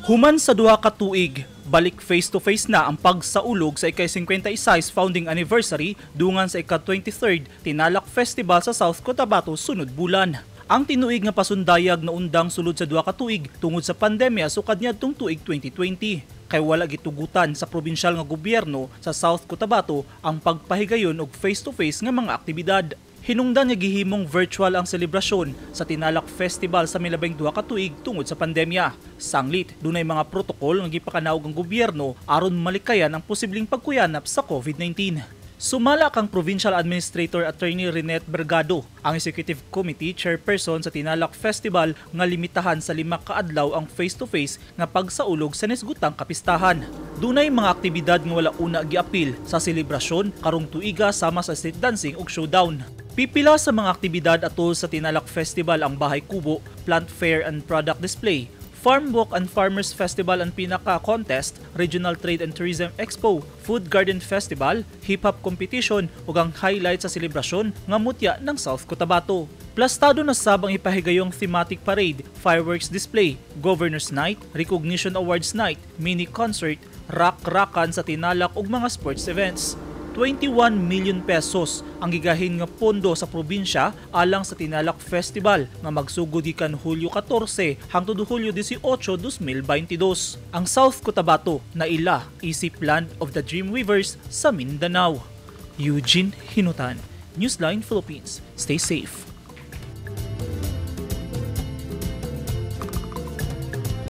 Human sa 2 ka tuig, balik face to face na ang pagsaulog sa ika-56 founding anniversary dungan sa ika-23rd Tinalak Festival sa South Cotabato sunod bulan. Ang tinuig nga pasundayag na undang sulod sa 2 ka tuig tungod sa pandemya sukad niadtong tuig 2020 kay wala gitugutan sa probinsyal nga gobyerno sa South Cotabato ang pagpahigayon og face to face nga mga aktibidad. Hinungdan nga gihimong virtual ang selebrasyon sa Tinalak Festival sa milabing 2 ka tuig tungod sa pandemya. Sanglit, dunay mga protokol nga gipakanaog ang gobyerno aron malikayan ang posibleng pagkuyanap sa COVID-19. Sumala kang Provincial Administrator Attorney Renette Bergado, ang Executive Committee Chairperson sa Tinalak Festival, nga limitahan sa 5 ka adlaw ang face-to-face nga pagsaulog sa nisgutang kapistahan. Dunay mga aktibidad nga wala una giapil sa selebrasyon karong tuiga sama sa street dancing ug showdown. Pipila sa mga aktibidad atol sa Tinalak Festival ang Bahay Kubo, Plant Fair and Product Display, Farm Walk and Farmers Festival and Pinaka Contest, Regional Trade and Tourism Expo, Food Garden Festival, Hip Hop Competition ug ang highlight sa selebrasyon nga mutya ng South Cotabato. Plastado na sab ang ipahigayong thematic parade, fireworks display, Governor's Night, Recognition Awards Night, mini concert, rak-rakan sa Tinalak ug mga sports events. 21 million pesos ang gigahin nga pondo sa probinsya alang sa Tinalak Festival nga magsugod gikan Hulyo 14 hangtod Hulyo 18, 2022. Ang South Cotabato naila isip Land of the Dreamweavers sa Mindanao. Eugene Hinutan, Newsline Philippines. Stay safe.